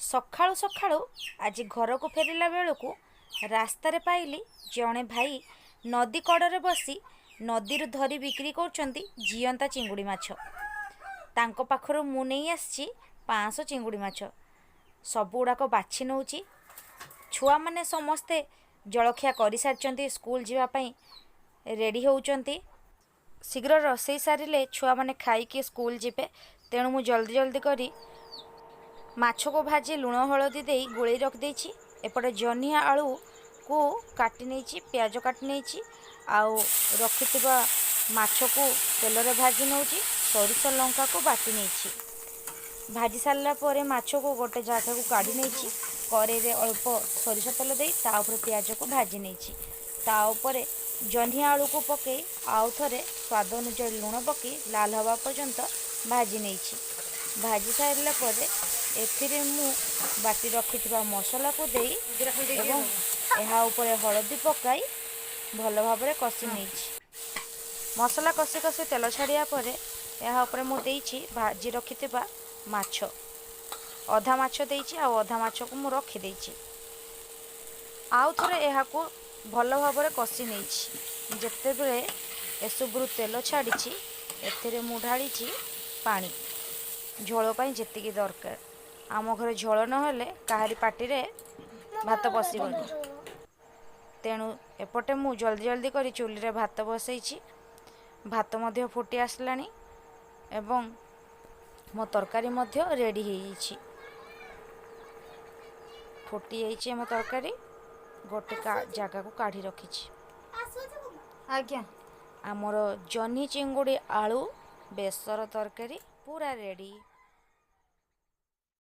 ସକାଳୁ ସକାଳୁ ଆଜି ଘରକୁ ଫେରିଲା ବେଳକୁ ରାସ୍ତାରେ ପାଇଲି ଜଣେ ଭାଇ ନଦୀ କଡ଼ରେ ବସି ନଦୀରୁ ଧରି ବିକ୍ରି କରୁଛନ୍ତି ଜିଅନ୍ତା ଚିଙ୍ଗୁଡ଼ି ମାଛ। ତାଙ୍କ ପାଖରୁ ମୁଁ ନେଇ ଆସିଛି 500 ଚିଙ୍ଗୁଡ଼ି ମାଛ। ସବୁଗୁଡ଼ାକ ବାଛି ନେଉଛି। ଛୁଆମାନେ ସମସ୍ତେ ଜଳଖିଆ କରିସାରିଛନ୍ତି, ସ୍କୁଲ ଯିବା ପାଇଁ ରେଡ଼ି ହେଉଛନ୍ତି। ଶୀଘ୍ର ରୋଷେଇ ସାରିଲେ ଛୁଆମାନେ ଖାଇକି ସ୍କୁଲ ଯିବେ। ତେଣୁ ମୁଁ ଜଲ୍ଦି ଜଲ୍ଦି କରି ମାଛକୁ ଭାଜି ଲୁଣ ହଳଦୀ ଦେଇ ଗୋଳେଇ ରଖିଦେଇଛି। ଏପଟେ ଜହ୍ନି ଆଳୁକୁ କାଟି ନେଇଛି, ପିଆଜ କାଟି ନେଇଛି ଆଉ ରଖିଥିବା ମାଛକୁ ତେଲରେ ଭାଜି ନେଉଛି। ସୋରିଷ ଲଙ୍କାକୁ ବାଟି ନେଇଛି। ଭାଜି ସାରିଲା ପରେ ମାଛକୁ ଗୋଟେ ଜାଗାକୁ କାଢ଼ି ନେଇଛି। କରେଇରେ ଅଳ୍ପ ସୋରିଷ ତେଲ ଦେଇ ତା ଉପରେ ପିଆଜକୁ ଭାଜି ନେଇଛି। ତା ଉପରେ ଜହ୍ନି ଆଳୁକୁ ପକାଇ ଆଉ ଥରେ ସ୍ୱାଦ ଅନୁଯାୟୀ ଲୁଣ ପକାଇ ଲାଲ ହେବା ପର୍ଯ୍ୟନ୍ତ ଭାଜି ନେଇଛି। ଭାଜି ସାରିଲା ପରେ ଏଥିରେ ମୁଁ ବାଟି ରଖିଥିବା ମସଲାକୁ ଦେଇ ଏବଂ ଏହା ଉପରେ ହଳଦୀ ପକାଇ ଭଲ ଭାବରେ କଷି ନେଇଛି। ମସଲା କଷି କଷି ତେଲ ଛାଡ଼ିବା ପରେ ଏହା ଉପରେ ମୁଁ ଦେଇଛି ଭାଜି ରଖିଥିବା ମାଛ। ଅଧା ମାଛ ଦେଇଛି ଆଉ ଅଧା ମାଛକୁ ମୁଁ ରଖିଦେଇଛି। ଆଉ ଥରେ ଏହାକୁ ଭଲ ଭାବରେ କଷି ନେଇଛି। ଯେତେବେଳେ ଏସବୁରୁ ତେଲ ଛାଡ଼ିଛି, ଏଥିରେ ମୁଁ ଢାଳିଛି ପାଣି, ଝୋଳ ପାଇଁ ଯେତିକି ଦରକାର। ଆମ ଘରେ ଝୋଳ ନହେଲେ କାହାରି ପାଟିରେ ଭାତ ପଶିବନି। ତେଣୁ ଏପଟେ ମୁଁ ଜଲ୍ଦି ଜଲ୍ଦି କରି ଚୁଲିରେ ଭାତ ବସେଇଛି। ଭାତ ମଧ୍ୟ ଫୁଟି ଆସିଲାଣି ଏବଂ ମୋ ତରକାରୀ ମଧ୍ୟ ରେଡ଼ି ହେଇଯାଇଛି। ଫୁଟି ଯାଇଛି ଆମ ତରକାରୀ। ଗୋଟେ ଜାଗାକୁ କାଢ଼ି ରଖିଛି। ଆଜ୍ଞା। ଆମର ଜହ୍ନି ଚିଙ୍ଗୁଡ଼ି ଆଳୁ ବେସର ତରକାରୀ ପୁରା ରେଡ଼ି।